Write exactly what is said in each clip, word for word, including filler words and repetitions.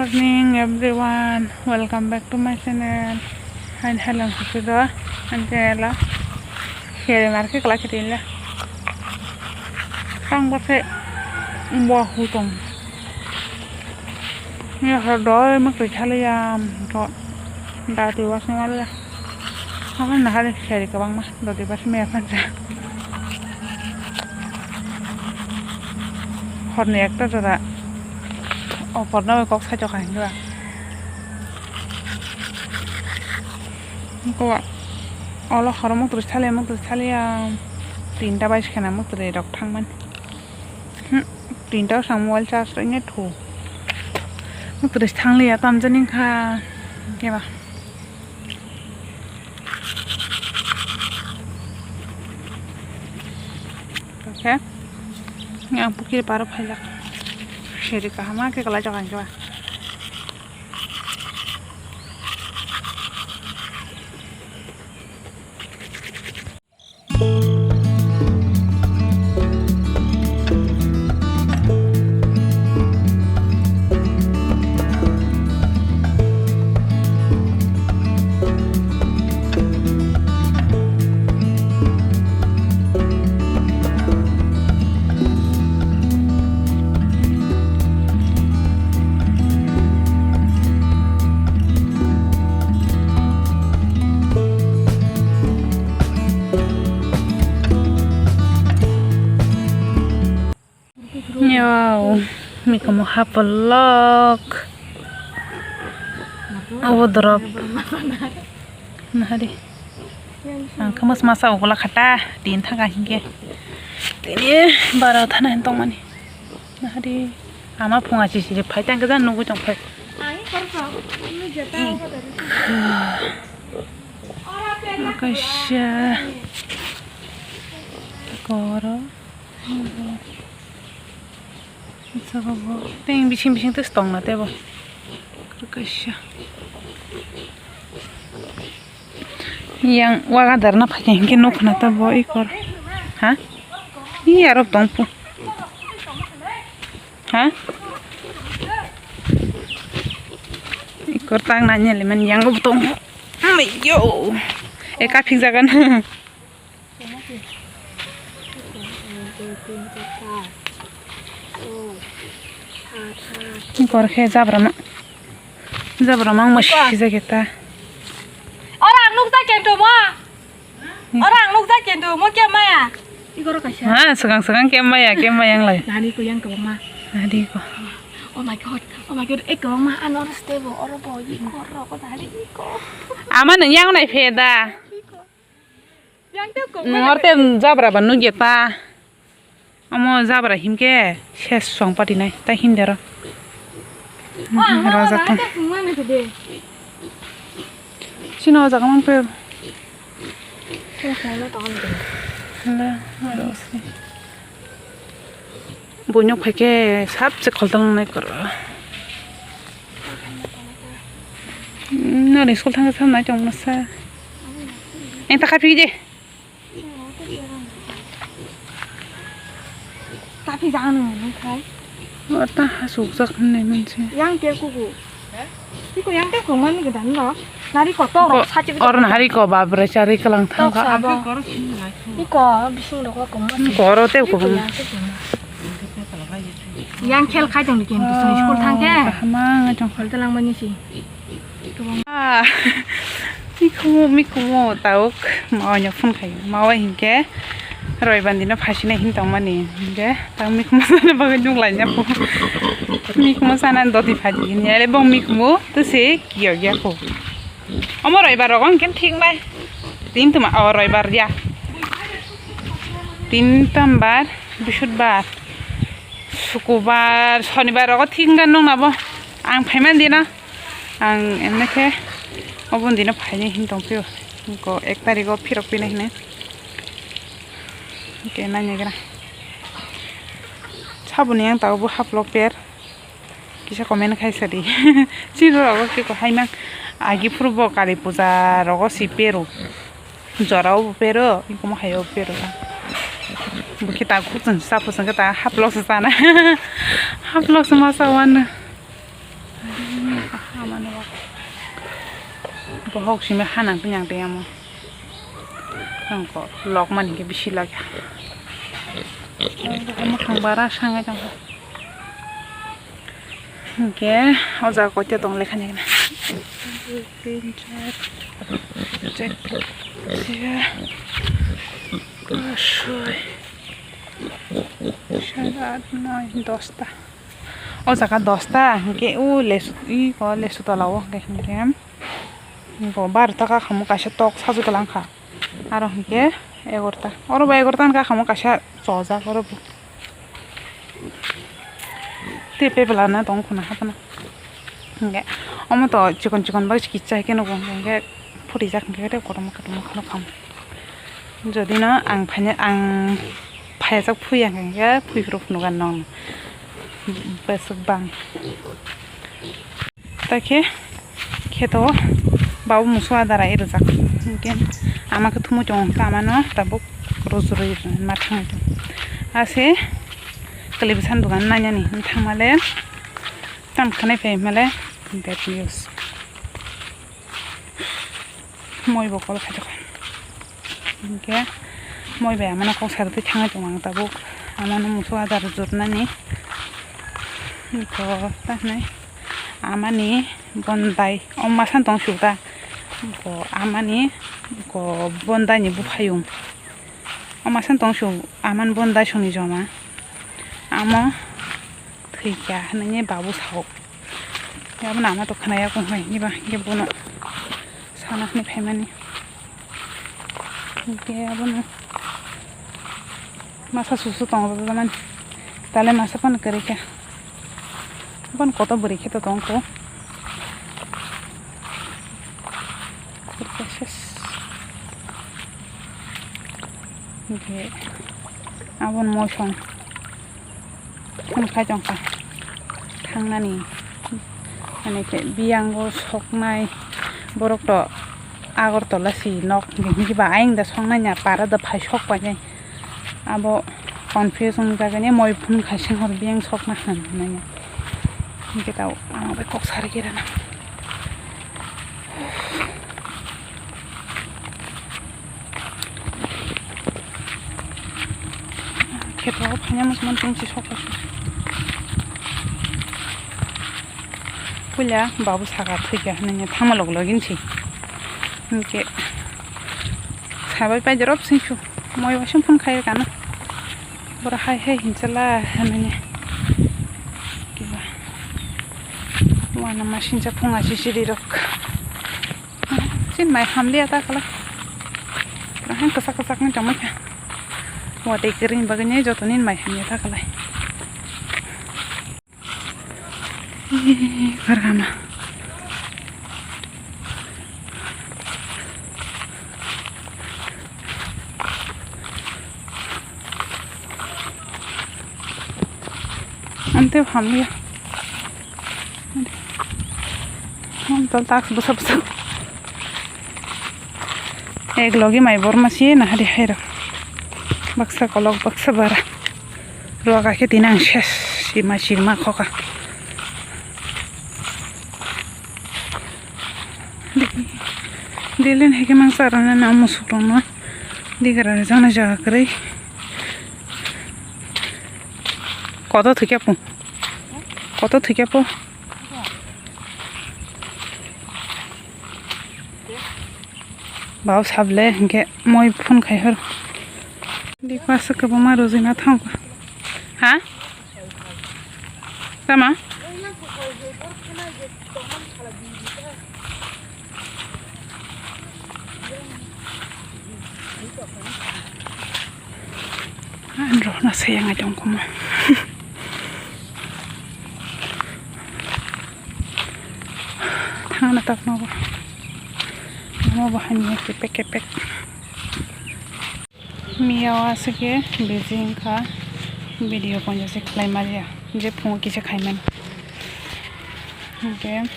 Evening everyone, welcome back to my channel. Hain halang susu do, ang channel o share market kala kiri le. Kang bose bo hutong. Ni hor do mak tu chale ya to da tu was ni wala. Hakan na hale share kabang ma do di bas me akan sa. Horni ekta jora. O porno kok sajo kha hinjua. Ko olo horo muk tris thali muk tris thali ya. Tinta bai khena muk tris rok thangman. Hmm, tinta sang mobile charge rok ne thu. Muk tris thangli ya tam jani kha. Keba. Oke. Yang pukir paro phailak. Seri kahama ke kala jaga jaga. Wow, mikhumu hapolok. Obo dorop. Nahari. Ang khe masa ugula khata, tin thaka hinkhe. Tini bara thana hin tongmani. Nahari. Ama phunga sisi phai tang khe nugui tong phai. Kaisa. Koro. Saka bo teng bising bising tes tong na tebo. Kaisa. Yang waga darna phai hinkhe nuk na tebo ikor. Ha? I arok tong pu. Ha? Ikor tang na nyele man yang bo tong pu. Yo. E ka phik jagan. Bor khe jabra ma, jabra ma wngma sijak khe ta. Oro ang nukjak khe tongmo. Oro ang nukjak khe tongmo khe maya. Igoro kaisa. Ha, swkang swkang khe maya, khe maya wng lai. Nani ko yang kwbangma. Nani ko. Oh my God, oh my God, ek kwbangma ano oro stebo, oro bo, iko, oro ko, nani iko. Ama nung yang nai phe da. Yang tei kok. Nung oro tei jabra ba nugya ta. Omo jabra himkhe ses song pati nai ta himde ro. Rajak ta. Sino jaga mang pe. Hala, hala, si. Buino phaikhe sabse kholtang nai koro. Nani school thangsa nai chong masa. Eng ta khaphikdi. Tapi jangan nunggu kai. Wata hasuk jak nai manse. Yang ker kuku. Iko yang tei kwmani gwnang no. Nari kotor rok sachi. Or nari ko babra chari kalang thang ka. Iko bising rok kwmani. Koro tei kwmani. Yang khel khai tong ni kem bising school thang khe. Hamang jong khol telang mani si. Ah, mikhumu, mikhumu, tauk, mawanyo phone khai, mawa hinkhe, roibandi no phasinai hin tongmani, hinkhe, tang mikhumu sana bagwi nung laina phu, mikhumu sana doti phaji, hinkhe, ale bong mikhumu, tuse, kiyok ya phu. Omo roibar rogo hinkhe thik nai, tin tuma, o roibar ya, tin tambar, bisudbar, sukubar, sonibar rogo thik nai nung nabo, ang phaimani dina. Ang emne khe obo dino phaini hin tong phio. Ko ek tarikh o phirok pina hine. Ke nai nai gra. Saboni ang tao bo haplok per. Kisa comment khai sadi. Sini rogo ke ko haimang. Agi phuru bo Kali puja rogo si pero. Jorao bo pero, ikomo hayo bo pero ta. Bo khe ta khuk chwng sa phu chwng khe ta haplok se sana. Haplok se ma sa wan. Amano bohok simi hanang pinyang tei amo. Ang ko lok mani ke bisi lok ya. Ang thang bara sangai tong. Hingke o jaga koita tong lekha ni gana. Tin, char, char, soi, sat, aat, noi, dosta. O jaga dosta, hingke o lesu, i ko lesu tola o hingke, hingke, hingke barota ka kamo kaisa tok sajagwlangkha. Aro hingke egarota. Oro bo egarota ni kakhamo kaisa chojak oro bo. Tei pepela na tong khuna hapana. Hingke omo to chikon chikon bai kicha hai khe nugo hingke phurijak hingke tei kotorma kotorma kheno kham. Jodi no ang phaina ang phaiya jak phuya hingke phui phuru phunukha nong. Beswk bang. Ta khe kheto babu musu adara e rwjak. Hingke ama khe thumui tongo, hingke amano tabuk rujurwi ma thangwi tongo. Ase kwlwi bwsani dogan nainani thangmale tam khanai phai male bad news. Moi bo kol khaijak. Hingke moi bai amano kok sarwi thangwi tongo ang tabuk. Amano musu adar jotnani. Hingke ta hinai amani bondai o masa tong suda. Hingke amani hingke bondai ni buphayung. O masa tong su amani bondai songni joma. Amo thwikha hinui babu sao. Abono ama tongkha nai yakung hai, eba hingke bono sana hinui phaimani. Hingke abono masa susu tongo, tale masa phano kwrwi kha. Abono kotor bwrwi khe to tongkho. Hingke aboni mosong. Phone khai tongkha thangnani, ani khe biyango soknai borok to Agartala si nok hingke ba ayang da soknai na para da phai sok painai abo confuse wng jagani moi phone khai sing hor biyang sokna hinmani hingke tao ang bai kok sari khe rana. Kheto phaina muchung muchung si sok pasu. Puila babu saka thwikha hinui thangma log login si. Hingke sabai pai jorop singsu. Moi waising phone khai kano. Bora hai hai hinsala hinui. Kiba. Wana masinsa phunga si siri rok. Chin mai hamliya ta kala. Rahang kasak kasak ni tongmai kha. Watwi kwrwini bagwi ni jotoni mai hamya ta kala. Ih, kargama. Ante hamliya. Mom tal tak bwsa bwsa. Ek logi mai borma si na hari hai rok. Baksa kolok baksa bara. Ruaka khe tinang ses sima sima khoka. Dilin hai khe mang charana na musuk rokno. Digra jana jaga kwrwi. Koto thwikya po. Koto thwikya po. Bau sable hingke moi phone khai hor. Di pasa kwbangma rojina thang. Ha? Tama? Ang rokna sayang ai tong komo. Thangna tak nogo. Nogo hani kepek kepek. Miya o aswk khe busy wngkha, video pono se khlai maliya, je phungo kisa khaimani. Hwnkhe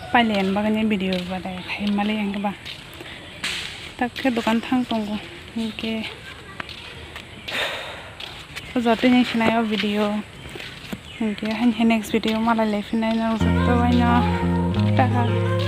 pailaiya bagwi video badai khai maliya hwnkhe ba. Tak khe dokan thang tongo, hwnkhe o jotoni sinai o video. Hwnkhe haini next video malai lai phinai norok joto waino. Tata.